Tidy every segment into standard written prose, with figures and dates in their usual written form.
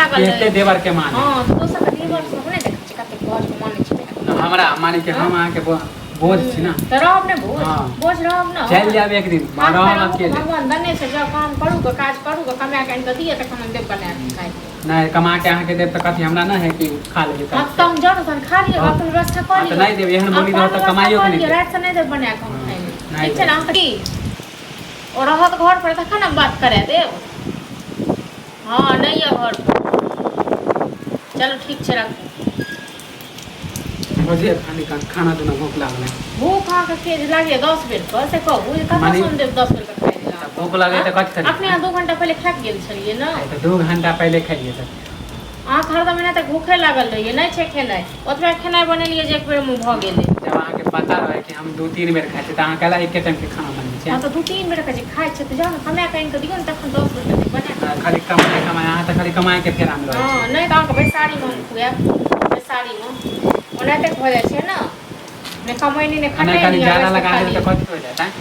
लागल एते रहै। देवर के मान है। हँ, तऽ दोसर के देवर सब नहि देखै छियै कते गज के मानै छै। हमरा माने कि हम अहाँके बोझ छी ना। तऽ रहब ने बोझ? हँ। बोझ रहब ने? चलि जायब एक दिन, हाथ रहब पैर अहूँके अकेले। भगवान देने छै, जाउ काम करू ग, काज करू ग, कमा कऽ आनि कऽ दिअ तखन हम देब बना कऽ खाइ। नहि, कमा के अहाँके देब तऽ कथी हमरा नहि है कि खा लेबै? हँ, तऽ हम जाउ ने तहन खा लिअ, हँ। अपन व्यवस्था कऽ हँ, तऽ लिअ। नहि देब, एहन बोली अपन रहत तऽ व्यवस्था कमाइयो के कऽ नहि लिअ, देब। रातिसँ नहि देब बना कऽ हम हँ, खाइ लए। नहि ठीक छै ने? देब। अहाँके की ओ रहत घर पर तखन हम बात करा देब। हँ, नहि यऽ घर पर। चलू ठीक छै, राखू। भौजी, खाली खाना दूना, भूख लागल है। भूख अहाँके के लागैए 10 बेर पर, से कहू जे कतऽसँ माने- हम देब 10 बेर के खाइ लए? तऽ भूख लगै तऽ कथी करी? अखने अहाँ 2 घंटा पहिले खा कऽ गेल छलियै ने। तऽ 2 घंटा पहिले खेलियै तऽ। अहाँके हरदम एना तऽ भूखे लागल रहैए। नहि छै खेनाइ, ओतबे खेनाइ बनेलियै जे एक बेरमे भऽ गेलै। जब अहाँके पता रहै कि हम 2-3 बेर खाइ छी, तऽ अहाँ कैला एके टाइमके खाना बनबै छियै? हँ, तऽ 2-3 बेर के जे खाइ छै तऽ जाउ ने कमा कऽ आनि कऽ दियौ ने, तखन 10 बेर के बना कऽ। हँ, खाली कमाइ कमाइ, अहाँ तऽ खाली कमाइके फेरामे रहै हँ, छी। नहि तऽ अहाँके बैसारीमे हम खुआएब, बैसारीमे। ओनाहिते भऽ जाइ छै ने, नहि कमैनी नहि आ नहि खाली खटैनी आ ज्यादा बैस कऽ लगा देबै खाली। तऽ कथी हो जायत, आँय?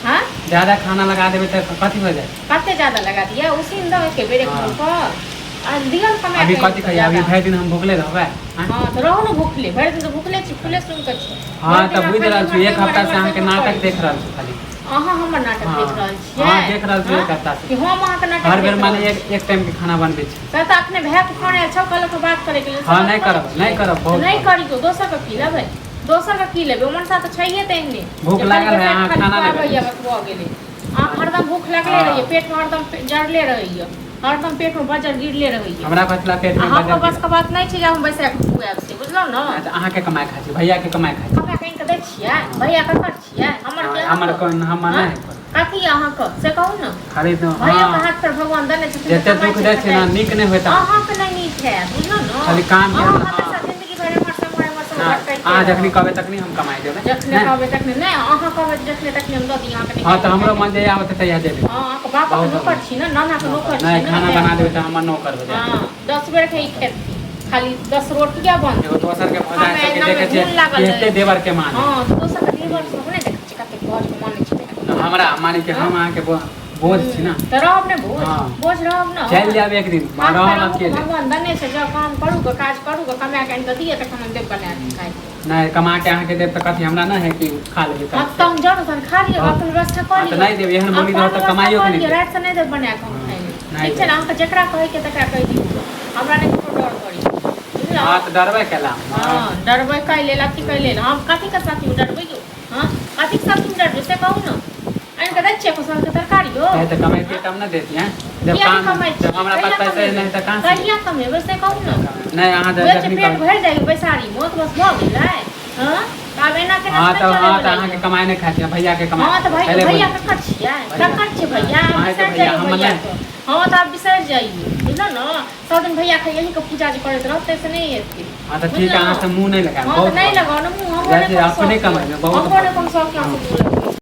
हँ। ज्यादा खाना लगा देबै तऽ कथी हो जायत? कते ज्यादा लगा दिअ? उसीन दऽ एके बेर एक हँ। पर आ दिअ ने कमा अभी कऽ कथी आनि कऽ कहियै? अभी ज्यादा। भरि दिन हम भुखले रहबै, आँय? हँ, तऽ रहू ने भूखले। भरि दिन तऽ भूखले छी, फूले सुनि कऽ छी। हँ, भरि तऽ दिन बुझि खाली रहल छी, इम्हर एक हफ्ता से इम्हर अहाँके इम्हर नाटक करै देख छी। रहल छी खाली। अहाँ हमर नाटक हँ। देख रहल छियै? हँ, देख रहल छी हँ? एक हफ्ता से। कि हम अहाँके नाटक हर बेर देख माने रहल एक छी? एक टाइम के खाना बनबै छी। से तऽ अखने भायके फोन आयल छौ, कहलक बात करैके लेल। से हँ, बात नहि करै करब, छियै? नहि करब, बहुत नहि भऽ गेल। करियौ, दोसरके की लेबै? दोसरके की लेबै? मनसा तऽ छैहे तेहने भूख जे खाली लागल है, बैसा अहाँ कऽ खाली खाना नहि खुआबैए, बनबै छी। बस भऽ गेलै। अहाँ हरदम भूख लागले रहैए, पेटमे हरदम जरले रहैए, हरदम पेटमे बजर गिरले रहैए। हमरा कथी पेट आ में हमरो बजर? बसके बात नहि छै जे हम बैसा कऽ खुआएब, से बुझलहुँ ने? अच्छा, अहाँके कमाइ खाइ छी, भैया के कमाइ खाइ छी। कमा कऽ आनि कऽ दै छियै? भैया ककर छियै? हमर हँ, कि हमर अहाँके? कोन? हमर हँ? नहि है कोन। कथी यऽ अहाँके, से कहू ने। खाली तो भैया के हँ। हाथ पर भगवान देने छथिन तऽ जते कमाइ दुःख छै, दै छै ने, खटाइ नीक नहि होइत अहाँके। अहाँके नहि नीक हैत, बुझलहुँ ने? खाली काम के अहाँ हँ। हमेशा जिंदगी भरि एम्हर से एम्हर, एम्हर से हँ, एम्हर भटकैते अहाँ जखनी रहब। कहबै तखनी हम कमाइ देबै। जखने नहि कहबै तखने नहि, अहाँ कहबै जखने तखने हम दऽ दी अहाँके? हँ, निकालि तऽ हमरो कऽ। मन जहिया होतै तहिया देबै। हँ, अहाँके बापक बहुत नौकर छी ने, नानाके नौकर छी नहि ने, खाना तेँ बना देबै दुआरे। तऽ हमर नौकर हो जायत। हँ, 10 बेर के ई खेथिन, खाली 10 रोटिया बनतै। एगो दोसर के भौजाइ हमे सबके एनामे देखै छियै धुन लागल कि एते रहै छै। देवर के मान है। हँ, तऽ दोसरके देवर सब नहि देखै छियै कते गज के मानै छै? हमरा माने कि हम अहाँके बोझ छी ना। तऽ रहब ने बोझ? हँ। बोझ रहब ने? चलि जायब एक दिन, हाथ पैर रहब अहूँके अकेले। भगवान देने छै, जाउ काम करू ग, काज करू ग, कमा कऽ आनि कऽ दिअ तखन हम देब बना कऽ खाइ लए। नहि, कमा के अहाँके देब तऽ कथी हमरा नहि है कि खा लेबै? हँ, तऽ हम जाउ ने तहन खा लिअ, हँ। अपन व्यवस्था कऽ हँ, तऽ लिअ। नहि देब, एहन बोली अपन रहत तऽ व्यवस्था कमाइयो के कऽ नहि लिअ, देब। रातिसँ नहि देब बना कऽ हम खाइ लए। नहि ठीक छै देब। ने? अहाँके जकरा कहैके तकरा कहि दियौ, हमरा नहि ककरो डर करी, बुझलहुँ? हँ, तऽ डरबै केला? हँ, डरबै कै लेल? अथी कै लेल? हम कथीके साथीमे डरबै यौ? हँ, कथीके साथीमे डरबै, से कहू ने। आनि कऽ दै छियै साँझके तरकारी यौ? नहीं तऽ कमैतियै तब ने देतियै? जब किया नहि काम कमाइ जब छियै? हमरा पास कहिया पैसा कमेबै? नहि तऽ कहाँ से? कहिया कमेबै, से कहू ने। नहि, अहाँ वएह जखनी पेट कहबै। भरि जाइए बैसारीमे तऽ बस भऽ गेलै। हँ, तऽ आब एना केना हँ, नहि तऽ हँ, तऽ चलैवला अहाँके यऽ। कमाइ नहि खाइ छियै, भैया के कमाइ हँ, तऽ खाइ भाइ छियै। पहिले भैया बोलै ककर छियै? भैया। ककर छियै भैया? आब अहाँके बिसरि भैया, जाइयौ हमर नहि। भैयाके। हँ, तऽ आब बिसरि जाइयौ, बुझलहुँ ने? सब दिन भैया के यहीके पूजा जे करैत रहतै से नहि हेतै। हँ, तऽ ठीक है, अहाँ बुझलहुँ? से मुँह नहि लगायब। हँ, तऽ बहुत नहि भऽ गेल। लगाउ ने मुँह, हमरो जाइ नहि छी, कोनो अपने शौक यऽ। कमेबै, बहुत हमरो भऽ नहि कोनो गेल। शौक यऽ अहाँसँ मुँह लगबै।